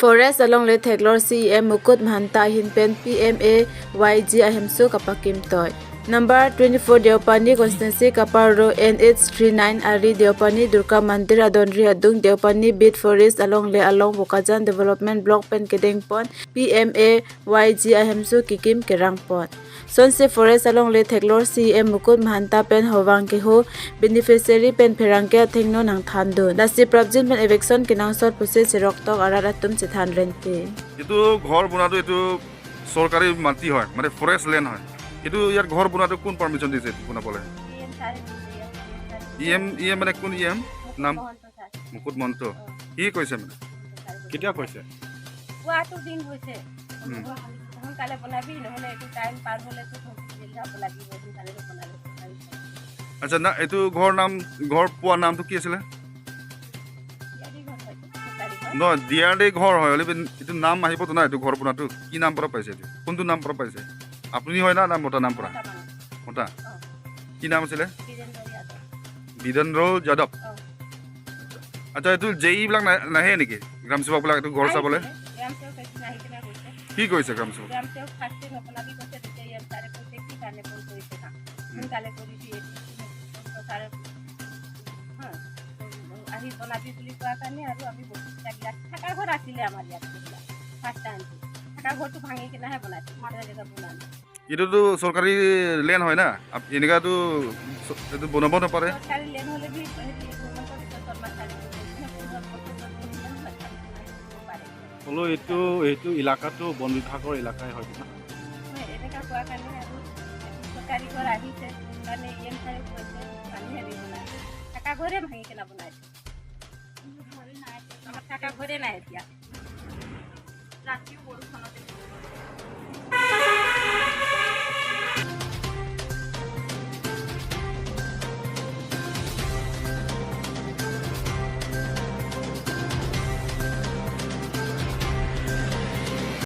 Forest along le Theklor CEM Mukut Mahanta hin pen PMA YG ahemsu kapakim toy. Number 24 Deopani constituency Kaparo NH39 Ari Deopani Durga Mandir Adonri Adung Deopani Bit Forest along le along Bokajan Development Block pen Kedeng pon PMA YG ahemsu kikim kerang pon. Sonse Forest along le Theklor CM Mukut Mahanta pen howang ke ho beneficiary pen pherangke athengno nang thandun. Lasi prabjin pen eviction kinang sot puse cherok tok arat atum chethan rente. এইটো ঘৰ বনোৱাটো এইটো চৰকাৰী মাটি হয়, মানে forest land হয়। এইটো ইয়াত ঘৰ বনোৱাটো কোন পাৰ্মিশ্যন দিছে এইটো বনাবলৈ? ই এম মানে কোন ই এম? নাম মুকুট মহন্ত। কি কৈছে মানে? কেতিয়া কৈছে? কোৱাটো দিন হৈছে, সোনকালে বনাবি, নহ'লে এইটো টাইম পাৰ হ'লেতো যাব লাগিব, সোনকালে বনালে। আচ্ছা না, এইটো ঘৰ নাম, ঘৰ পোৱা নামটো কি আছিলে? নহয়, দিয়াৰ দি ঘৰ হয় হ'লে এইটো নাম আহিবতো না। এইটো ঘৰ বনোৱাটো কি নাম পৰা পাইছে? এইটো কোনটো নাম পৰা পাইছে আপুনি? হয় না না মতা নাম পৰা? মতা। কি নাম আছিলে? বীৰেন্দ্ৰ যাদৱ। আচ্ছা, এইটো জে ইবিলাক নাহে নেকি, গ্ৰাম সেৱকবিলাক এইটো ঘৰ চাবলৈ? কি কৈছে গ্ৰাম সেৱক? গ্ৰাম সেৱক ফাৰ্ষ্টে নবনাবি কৈছে। তেতিয়া ইয়াত ছাৰে কৈছে, কি কাৰণে ফোন কৰিছে, কাম সোনকালে কৰিবি এইটো। ছাৰে আহি বনাবি বুলি কোৱাৰ কাৰণে আৰু আমি বস্তুবিলাক ইয়াত থকা ঘৰ আছিলে আমাৰ ইয়াত। ফাৰ্ষ্ট টাইমটো থকা ঘৰটো ভাঙি কিনেহে বনাইছোঁ, জেগা বনোৱা নাই। এইটোতো চৰকাৰী লেণ্ড হয় না, এনেকুৱাতো এইটো বনাব নাপাৰে। চৰকাৰী লেণ্ড হ'লে বি হিমন্ত বিশ্ব শৰ্মা ছাৰে পাৰে। হ'লেও এইটো এলেকাটো বন বিভাগৰ এলেকাই হয় না? এনেকুৱা কোৱাৰ কাৰণে আৰু চৰকাৰী ঘৰ আহিছে কাৰণে ই এম ছাৰে কৈছে, পানী হেৰি বনাইছে, থকা ঘৰে ভাঙি কিনে বনাইছে। আমাৰ থকা ঘৰে নাই এতিয়া। ৰাতিও বৰষুণতে।